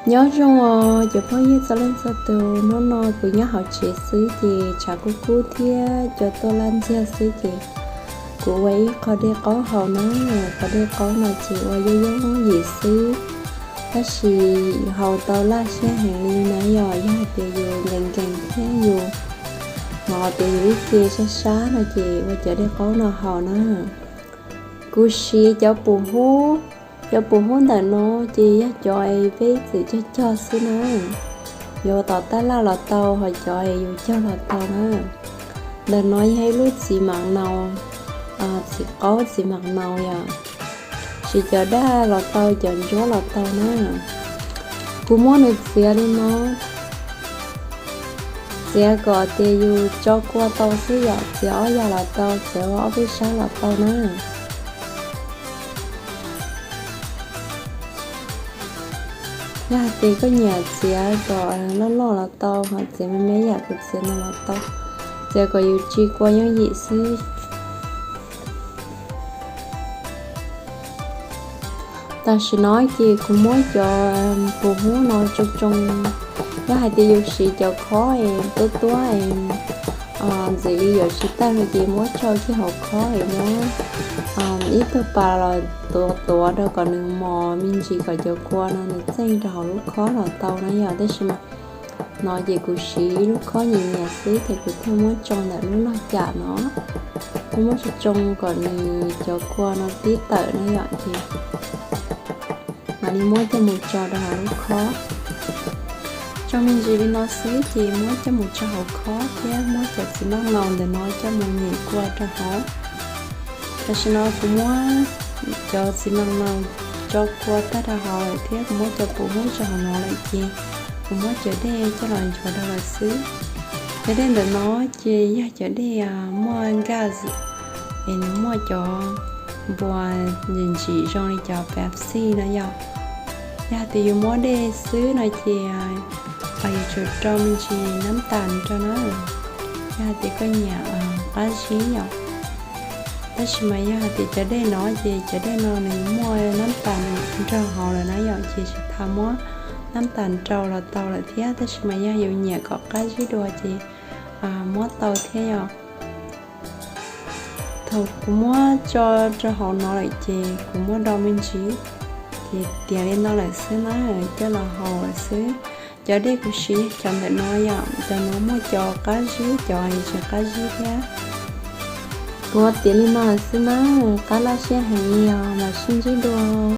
Nyob zoo os cov phooj ywg txhua leej txhua tus, hnub no kuv nyob hauv tsev xwb ces tshav kub kub thiab cua tuaj laj ntxiag xwb ces kuv ua ib qho dej qaub haus na. Qhov dej qaub no ces ua yooj yooj yim xwb, tab sis haus tau laj siab heev li na yom. Yog hais tias yus nkees nkees thiab yus hnov tias yus ib ce sab sab no ces ua cov dej qaub no haus na. Kuv siv cov pum hub, cov pum hub ntawm no ces yog cov es peb txwm cog cog xwb na. Yuav tom tab laj los tau, ho cov es yus cog los tau na. Ntawm no yog ib lub txiv mam naus, txiv qaub txiv mam naus yom. Siv cov daj los tau, cov ntsuab los tau na. Kuv muab nws txiav li no, txiav kom tias yus tso kua tau xwb yom, txiav ob yam los tau, txiav ua ob peb sab los tau na. Yog hais tias koj nyiam txiav kom loj loj los tau, ho txiav me me yam kuv txiav no los tau, txiav kom yus tsis kua yooj yim xwb. Tam sim no ces kuv muab cov pum hub no tsoo tsoo. Yog hais tias yus siv cov khob es tuab tuab es ntxim li yuav tsis tawg no ces muab tso kiag hauv khob es muab ib tug pas los tuav tuav rau kom nws mos me ntsis kom cov kua no nws txeej rau hauv lub khob los tau na yom. Tab sis mas no ces kuv siv ib lub khob nyias nyias xwb ces kuv thiaj muab tsoo ntawm lub log cam no. Kuv muab tsoo tsoo kom nws cov kua no tib tawm na yom ces mam li muab coj mus tso rau hauv lub khob. Tsoo me ntsis li no xwb ces muab coj mus tso hauv khob thiab muab cov txiv maj naus ntawm no coj mus nyem kua rau hauv. Tam sim no kuv muab cov txiv maj naus tso kua tag rau hauv lawm thiab kuv muab cov pum hub tso hauv no lawm ces kuv muab cov dej coj los nchuav rau lawm xwb. Cov dej ntawm no ces yog cov dej muaj gas es nws muaj cov npua ntsim ntsim zoo li cov Pepsi no yom. Yog tias yus muab dej xwb no ces yus tsum rau me ntsis nab tas rau na, yog hais tias koj nyiam qab zib yom. Tab sis mas yog hais tias cov dej no ces cov dej no nws muaj nab tas nrog hauv lawm na yom, ces tsis tas muab nab tas rau los tau lawm thiab. Tab sis mas yog yus nyiam kom qab zib dua ces muab tau thiab yom. Thaum kuv muab tso rau hauv no lawm ces kuv muab do me ntsis, ces tiav li no lawm xwb na, coj los haus lawm xwb. Cov dej kuv siv cov ntawm no yom, cov no muaj cov qab zib, cov tsis qab zib thiab. Kuv tiav li no lawm xwb na, qab laj siab heev li os, mam sib ntsib dua.